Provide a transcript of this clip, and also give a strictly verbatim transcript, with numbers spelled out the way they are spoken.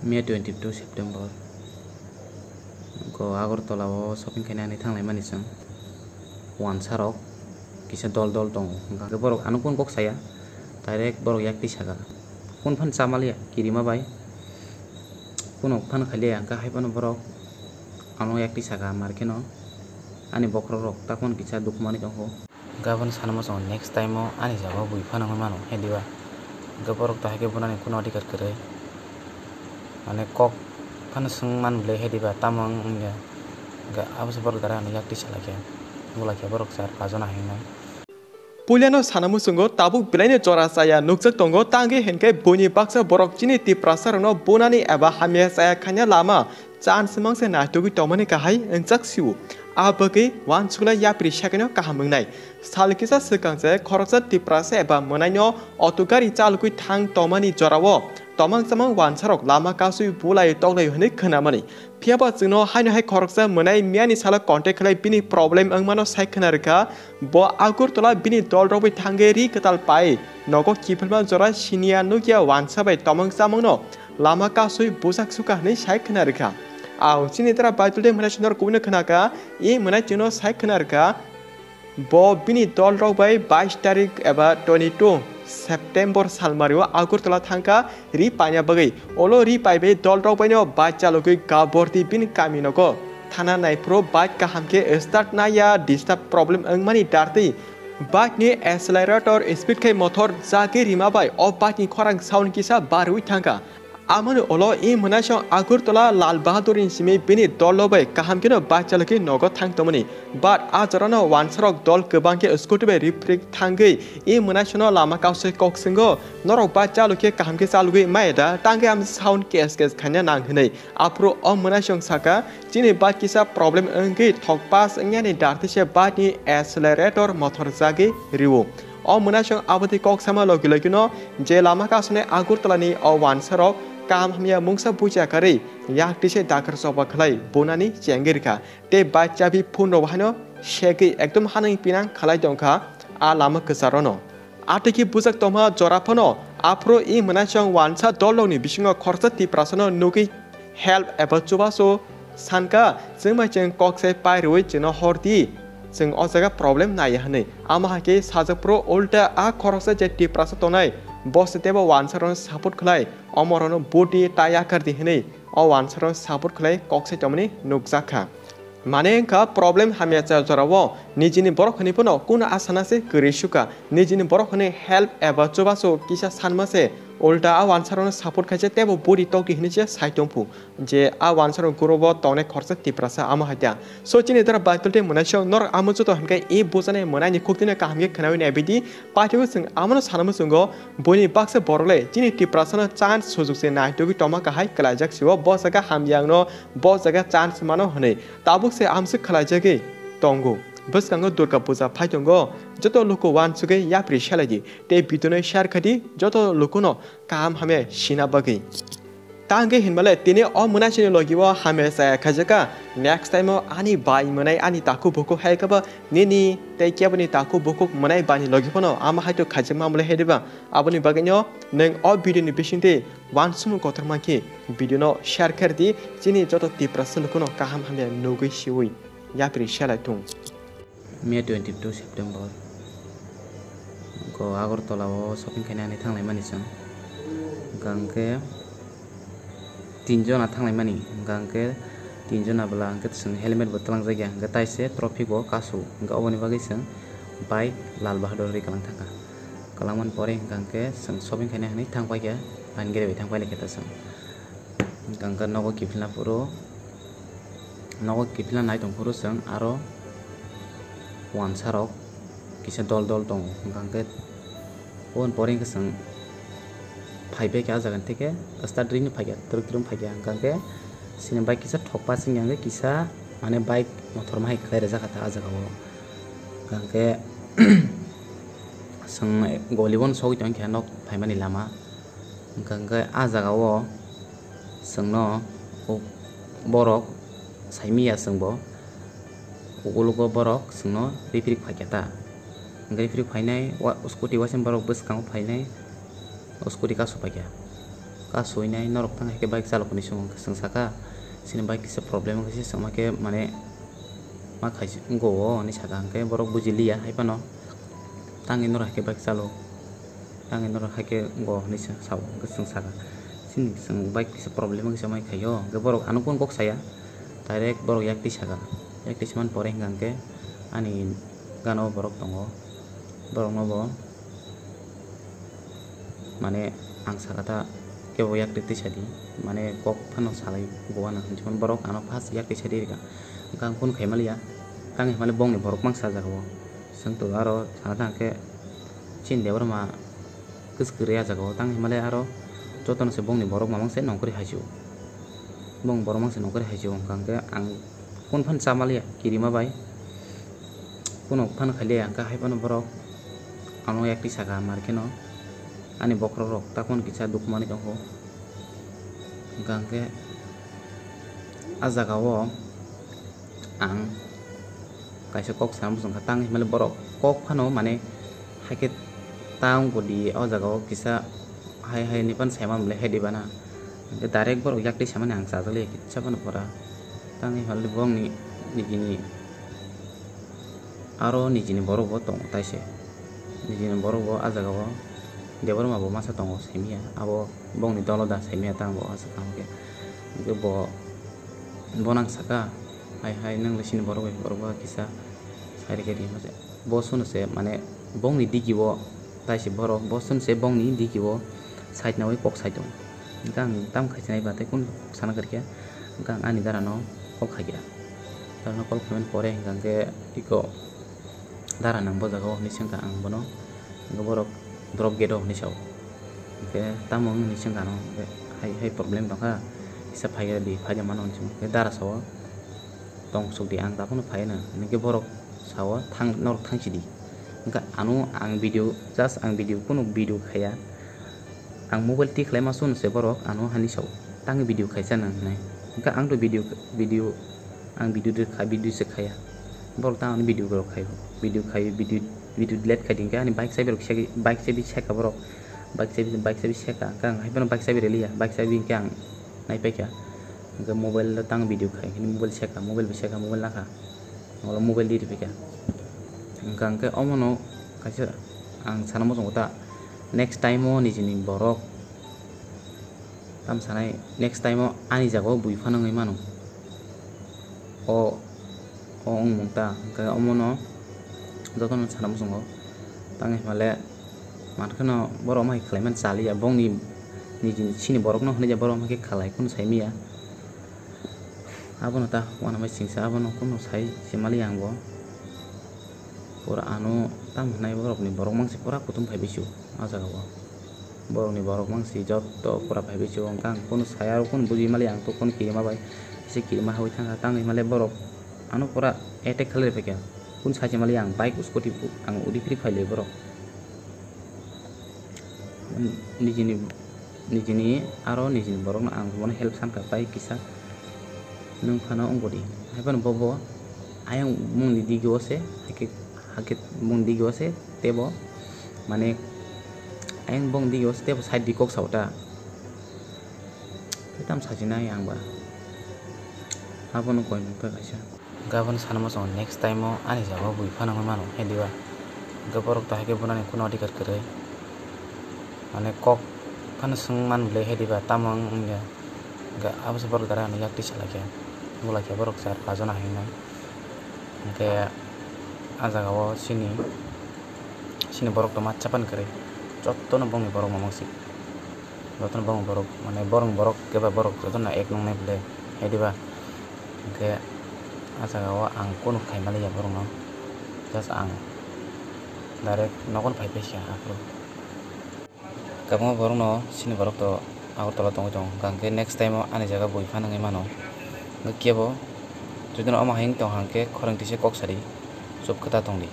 May twenty two September. Ko Agartala o shopping khaina hinwi thanglaimani chwng. Wansa rok kisa dol dol tongo. Hwnkha khe borok ano kung kok saya. Direct borok yak twi saka. Kung phan chamaliya kirima bai. Kuno phan khaliya hwnkha hai phano borok ano yak twi saka mar kheno ani bokhorok rok takon kisa dukmani tongo. Gabon sanmo chwng next time o ani jaga o bui phano wngwi mano, hai diba? Hwnkhe borok to hai khe bunani kuno adhikar kwrwi. Mane kok phano swng man bwlai hai diba, tamo wng wngya? Hwnkhe abo se borok dara ano yak twi salai khe, bwlai khe borok char pajona hinwi. Puilano sana muchungo tabuk belaino jora chaya nukjak tongo, tangwi hinkhe buini baksa borok chini Tiprasa rokno bunani eba hamya chaya khaina lama Chance mangse naitugwi tongmani kahai wngjak sio. A bagwi uansukla yapri sakeno kaham wngnai. Sal kisa swkang se khoroksa Tiprasa eba mwnaino auto gari chalogwi thang tongmani jorao tomang chamang uansarok lama kasui bulai toklai hwnwi khnamani. Phiyaba chwngno haino hai khoroksa mwnai miyani salo contact khlai bini problem wngmano sai khna rwkha. Bo Agartala bini dol rogwi thangwi ri kwtal pai nogo kiphilma jora siniya nukya uansa bai tomang chamangno lama kasui bwsak suka hwnwi sai khna rwkha. Ao chini dara Baitul de mwnai sonor kubui no khna kha, e mwnai chwngno sai khna rwkha. Bo bini dol rok bai bais tarik eba twenty two September salmario Agartala thangkha ri paina bagwi. Olo ri paibai dol rok baino bike chalogwi gabordi bini kami nogo. Thana naiphuru bike kaham khe start naiya, disturb problem wngmani dartwi bike ni accelerator speed khai mothor jagwi rima bai o bike ni khorang sound kisa barwi thangkha. Amoni ulo e mwnaisong Agartala Lal Bahadur ni simi bini dol rok bai kaham kheno bike chalogwi nogo thang tongmani. But a jorano uansarok dol kwbang khe scooty bai riprik thangwi e mwnaisongno lama kausai kok swngo, "Norok bike chalokhe kaham khe chalogwi maya da? Tangwi am sound kes kes khaina nang," hwnwi. Aphuru o mwnaisong saka, "Chini bike kisa problem wngwi thok pass wngyani dartwi se bike ni accelerator mothor jagwi rio." O mwnaisong aboni kok sama logi logi no je lama kasune Agartala ni o uansarok kaham hamya mungsa buja karwi yak tise dakar choba khlai bunani chengwi rwkha. Tei bike chabi phone rok haino segwi ekdom hanang pinang khlai tongkha a lama kwcharo no. Atwikhe bujak tongma jora phano aphuru e mwnaisong uansa dol rokni bisingo khoroksa Tiprasano nugwi help eba chubachu sankha, "Chwngbai chwng kok se pai rwui chwngno hor di, chwng o jaga problem naiya," hwnwi. Amo hai khe sajak phuru ulta a khoroksa je Tiprasa tongnai bo se teibo uansarokno support khlai, omorokno vote di, tai yakar di hwnwi o uansarokno support khlai kok se tongmani nukjak kha. Mane wngkha problem hamya cha jorao nijini borok hwnwi phano kuno asana se kwrwi sukha. Nijini borok hwnwi help eba chubachu kisa sanma se ulta a uansarokno support khaise teibo body tokdi hwnwi se sai tongphu je a uansarok gurobo tongnai khoroksa Tiprasa amo hai ta. So chini dara Baitul tei mwnaisong norok amo joto hwnkhai e bujani mwnaini khuktino kaham khe khwnaui nai bidi. Paithago chwng amono sana muchungo, buini baksa borok le chini Tiprasano chance sujuk se naitugwi tongma kahai kwlaijak sio, bo jaga hamyangno bo jaga chance mano hwnwi. Tabuk se amswk khwlaijagwi tongo. Bwskango Durga Puja phai tongo, joto luku uansugwi yapri selai di tei video no share khai di joto lukuno kaham hamya sina bagwi. Ta hwnkhe hinmale tini o mwnaisini logi o hamya chaya khaijaka. Next time o ani bai mwnai ani takhuk bukhuk hai khe bo nini tei keboni takhuk bukhuk mwnai bai ni logi phano ama hai to khaijakma mole hai diba. Aboni bagwi no nwng o video ni bisingtwi uansukmung kotor mankhe video no share khe rwdi chini joto Tiprasa lukuno kaham hamya nugwi siui yapri selai thung. May twenty two September. Ko Agartala o shopping khaina hinwi thanglaimani chwng. Hwnkha hwnkhe tin jona thanglaimani. Hwnkha hwnkhe tin jona bwla hwnkhe chwng helmet bo twlangjakya. Hwnkhe taise trophy bo kasu. Hwnkhe oboni bagwi chwng bike Lal Bahadur ri kwlang thangkha. Kwlangmani pore hwnkha hwnkhe chwng shopping khaina hinwi thangpaikha. Phan gere bai thangpailai khe ta chwng. Hwnkha hwnkhe nogo kiphilna phuru, nogo kiphilna nai tong phuru chwng aro uansarok kisa dol dol tongo. Hwnkha hwnkhe oboni pore hwnkhe chwng phaibai khe ah jaga ni theke start rini phaikha, twrwk twrwk phaikha. Hwnkha hwnkhe chini bike kisa thokpa chwngya hwnkhe kisa mane bike mothor ma hai khlai rwjakha ta ah jaga o. Hwnkha hwnkhe chwng goli bono sogwi tongkha nok phaimani lama. Hwnkha hwnkhe ah jaga o chwngno borok saimiya chwngbo ukologo borok chwngno riprik phaikha ta. Hwnkhe riprik phainai wa-, scooty uaising borok bwskango phainai scooty kasu phaikha. Ka suinai norok tang hai khe bike chalok hinwi swng, swng saka, chini bike kisa problem wngkha se, swngma khe mane ma khai se wngko o hinwi saka, hwnkhe borok buji liya hai phano tangwi norok hai khe bike chalo, tangwi norok hai khe wngko hinwi sa-, sao, hwnkhe chwng saka chini chwng bike kisa problem wngkhe se mai khaio, hwnkhe borok ano kunu kok saya, direct borok yak twi saka, yak twi samani pore hwnkha hwnkhe ani gana o borok tongo, borokno bo. Mane ang saka ta kebo yak twi twi sadi, mane kok phano salai bo uanw, jemon borok ano first yak twi sadi rwkha, hwnkhe ang kunu khai maliya, tang hinmale bongni borok mangsa jaga o, chwng to aro sana thang khe chini Debbarma kwchwk kwrwi ah jaga o, tang hinmale aro jotono se bongni borok mamang se nongkhorwi hai se o, bong borok mangsa nongkhorwi hai se o, hwnkha hwnkhe ang kunu phano cha maliya kirima bai. Kunu phano khailiya, hwnkhe hai phano borok ano yak twi saka, mar kheno ani bokhorok rok ta kunu kisa dukhu manwi tongkho. Hwnkha hwnkhe ah jaga o ang kaisa kok sana muchungkha, tang hinmale borok kok phano mane hai khe ta wngkha di o jaga o kisa. Hai hai ni phano saimano le hai di bana. Hwnkhe direct borok yak twi saimani ang chajakliya kisa phano pora. Tang hinmale bongni nijini aro nijini borok bo tongo taise. Nijini borok bo ah jaga o Debbarma bo masa tongo saimiya. Abo bongni dolo da saimiya tang bo aswk kaham khe. Hwnkhe bo, bo nang saka hai hai nwng le chini borok bai borok bo kisa sai rwkhe ri masa. Bo sunu se mane bongni digi o taise borok, bo sunu se bongni digi o side nawi kok sai tongo. Hwnkhe ang tamo khai sinai ba tei kunu sana kwrwikha, hwnkhe ang ani dara no kok khaikha. Dara no kok khaimani pore hwnkha hwnkhe iko dara nang bo jaga o hinwi swngkha ang bono, hwnkhe borok drop gate o hinwi sao. Hwnkhe tamo wng hinwi swngkha ano, hwnkhe hai hai problem tongkha, kisa phai rwdi, phai rwmano hinwi swngkha, hwnkhe dara sao. Tong suk di, ang tabukno phai no, hwnkhe borok sao, "Thang, norok thang sidi." Hwnkhe ano ang video, just ang video, kunu video khaiya. Ang mobile tikhlai ma sunu se borok ano hani sao, "Tang video khaisa nang," hinwi. Hwnkhe ang to video, video, ang video de kha, video se khaiya. Borok tang ano video rok khaio, video khaio, video, video delete khai di, hwnkhe ani bike chabi rok segi, bike chabi seka borok, bike chabi, bike chabi seka, hwnkhe ang hai phano bike chabi rwliya, bike chabi hwnkhe ang naipaikha. Hwnkhe mobile o tang video khai, hini mobile seka, mobile bai seka, mobile nakha. Olo mobile di rwphaikha. Hwnkha hwnkhe omono kaisa ang sana muchungo ta, next time o nijini borok tam sanai, next time o ani jaga o bui phano wngwi mano. O, o wngmung ta, hwnkhe omono jotono sana muchungo. Tang hinmale, mankheno borok omo hai khlaimani chaliya, bongni nijini chini borokno hwnwi ya, borok omo hai khe khlai, kunu saimanya. Abono ta uanamai singsa, abono kunu sai se maliya ang bo. Pura ano tam hwnai borokni borok mangsi pura kutung phai bisio ah jaga o. Borokni borok mangsi jotto pura phai bisio, hwnkhe ang kunu sai aro kunu bujui maliya, ang to kunu kirima bai se kirima haui thangkha, tangwi male borok ano pura attack khalai rwphaikha. Kunu sai se maliya ang bike scooty ang udi phiri phailai borok. Nijini, nijini aro nijini borokno ang bono help sankha bai kisa nwng phano wngkodi. Hai phano bobo ayang mungni digi o se, hakhe, hakhe mungni digi o se tebo, mane ayang bongni digi o se tebo side di kok sao ta. Tei tamo sajinai ang ba. Abono koi mungkha kaisa. Hwnkhe abono sana muchungo next time o ani jaga o bui phano wngwi mano, hai diba? Hwnkhe borok to hai khe bono ani kunu adhikar kwrwi. Mane kok phano swng man bwlai hai diba, tamo wng wngya? Hwnkhe aboso borok dara ano yak twi salai khe, bulai khe borok char pajon ahai wngnai. Hwnkhe ah jaga o chini, chini borok to ma cha pan kwrwi, jottono bongni borok mamang si. Jotono bongni borok, mane borokni borok keba borok jotono ek nongnai bwlai, hai diba? Hwnkhe ah jaga o ang kunu khai maliya borokno, just ang direct nogo no phai phai sia aphuru. Kwbangma borokno chini borok to Agartala tongwi tongo, hwnkhe next time o ani jaga bui phano wngwi mano. Hwnkhe kebo jodi no omo hai wng tong kha hwnkhe khorang twi se kok sadi, chup kwtal tong di.